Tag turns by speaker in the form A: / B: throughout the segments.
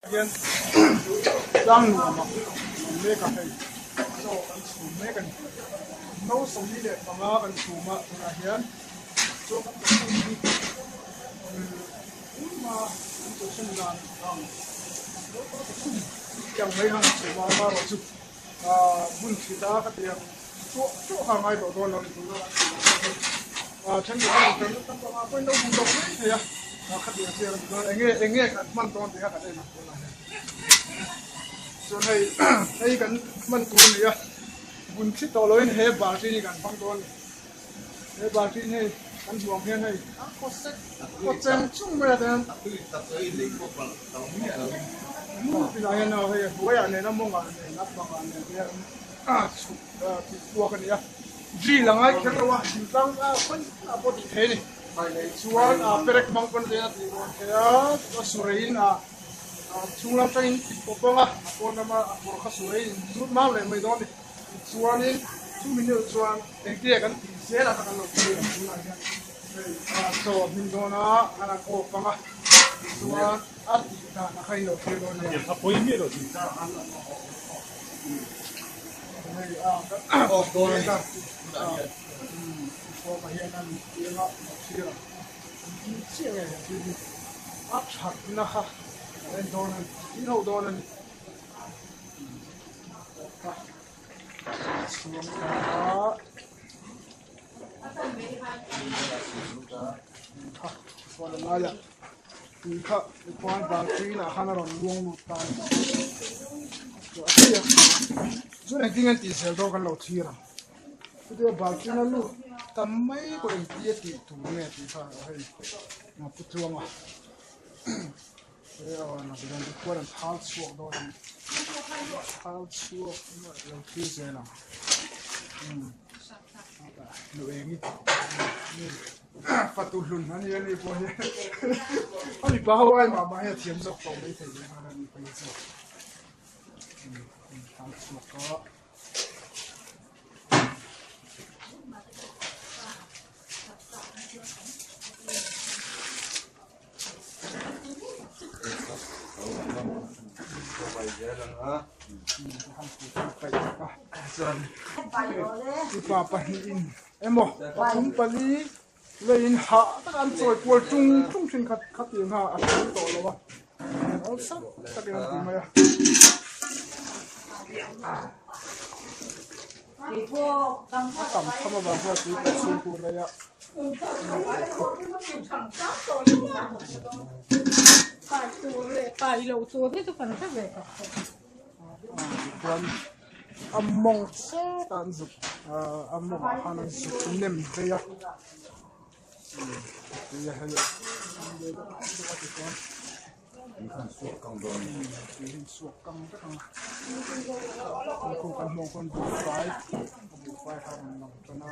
A: Hian tlang nuam ah awm mek a hei chaw kan chhum mek a ni. No 45 kan chhum a tunah hian chaw kan chhum hi engmah an chawhchhun dan ang no pathum tiang mai khan an chhum a amaherawh chu ah bun thlit a ka tiang chuah chuah kha a ngai tawh dawn lo ni tuna kan chhum ang hi ah thenkhat hian an tam panga pawhin lo hmu tawh mai thei a ah khatiang chiah a ni dawn enge enge kan hman dawn tih kha kan en ang tunah hian chuan hei hei kan hman tur a ni a bun thlit tawh loin he balti hi kan hmang dawn a ni he balti hei kan hmuh ang hian hei a khaw sek khaw cheng chung mai a hian pinah hian hei a hnuaiah nen a mawngah nen a pangah nen te hian a chhuk tih kuak a ni a drill a ngai kher lo a thingtlang a khawi ah pawh tih theih a ni chuan a perek hmang pawn te hian a tih rawn theih a a sureiin a chhung lam tangin tih pawp ang a a pawn lama a kawr kha sureiin zut mau leh mai dawn a ni chuanin chumi hnu chuan engtia kan tih zel a kan lo thlir ang tunah hian hei chaw a hmin dawn a an an off ang a chuan a tih dan a kha in lo thlir dawn a ni. Hei a kan off dawn a ni tunah hian off ah hian an tiang a lo thlir ang tin chiah nge he thil hi a thatna kha a en dawn a ni thil ho dawn a ni. Chhuang ta kha chuan a laiah tui kha tichuan balti lah khan a rawn luang lut ta a ni chuan engtin an tih zel dawn kan lo thlir ang chutia balti a lut tam mai pawh engtia tih tur nge tih kha hei pu Tluanga. Khuan an thal chhuak dawn a ni thal chhuak lo thlir zel ang nu eng hi fatu hlun a ni a ni pawh hi a mipa ho ai mah mah hi a thiam zawk tawh mai thei a ni pawh hi chu thal chhuak a. Mipa pahnihin emaw pathum pali leiin hah taka an chawi kual tung tung thin kha khatiang kha a hrang tawh lo a awlsam takin an ti mai a. A tam tham avang hian tui pawh chhungkur rei a. Chuan a mawng chet a an zuk a mawngah khan an zuk nem vei a. Tui a hei a.
B: Tui khan suak kang dawn a ni.
A: Tui hi suak kang vek ang a. Khu kan hmuh khawn buhfai a buhfai kha rawn lang tan a.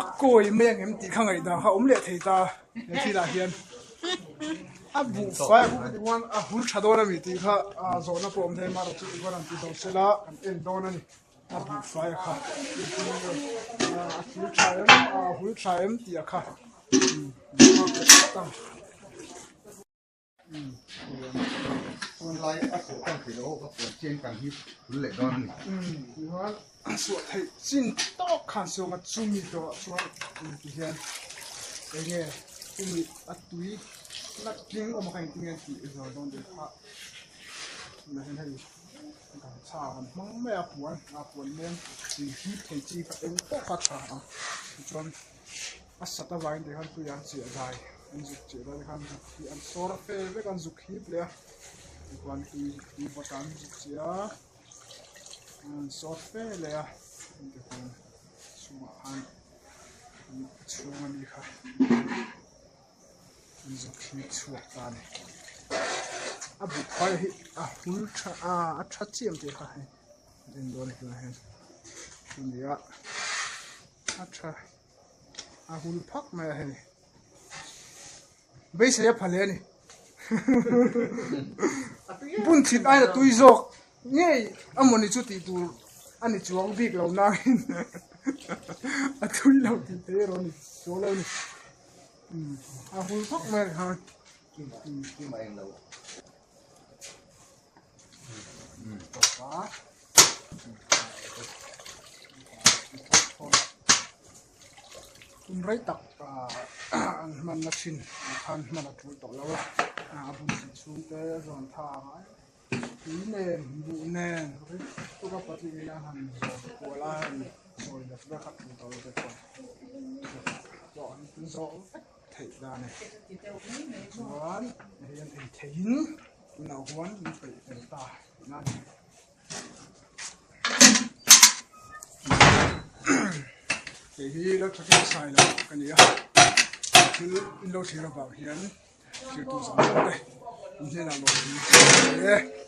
A: A kawi mai ang em tih kha ngaihdan kha awm leh thei ta he thilah hian. A buhfai a khup chuan a hul tha dawn a mi tih kha zawhna pawh awm thei a mahrawh chu tikhuan an ti zo sela kan en dawn a ni. A buhfai a kha a hul tha em a hul tha em tih a kha.
B: Tunlai a suah kang thei lo ka puan chiang kan hi hul leh dawn a ni.
A: Chuan a suah theih chin tawk khan suang a chumi tawh chuan ti hian enge chumi a tui na tling awm a kha engtin nge an tih zawr dawn tih kha tunah hian hei gamchha an hmang mai a puan a puan leng tui hip thei chi kha eng pawh kha a tha ang tichuan. A sat avangin tih khan tui an chiah dai an zuk chiah dai te khan zuk hi an sawr fe vek an zuk hip leh a tichuan tui tui bawt an zuk chiah a an sawr fe leh a tichuan chhungah khan a chhung a ni kha an zuk hip chhuak ta a ni a buk phai hi a hul tha a a tha chiam tih kha hei en dawn a hian a ni a. A tha a hul phak mai a hei beisei a pha hle a ni bun thlit aia tui zawk ngei a mawni chu tih tur a ni chuang bik lo nangin a tui lo tih te erawh a ni chuang lo a ni a hul phak mai a ni.
B: Kima eng lo.
A: Tum rei tak an hmanna thin ah khan hman a tul tawh lo a, a bul chi chhung te a zawn tha ngai tui nen buh nen rit tuk a patling in a han zawn kual a hei sawi let vek a tul tawh lo te chuan pawh an zawh vek theih dan a ni chuan hei an ei theihin tunah huan an peih fel ta tihna a ni. Kei hi lo tha sai lo ka ni a thil in lo thlir avang hian thlir tu zawng zawng te in hnenah lawm hi e.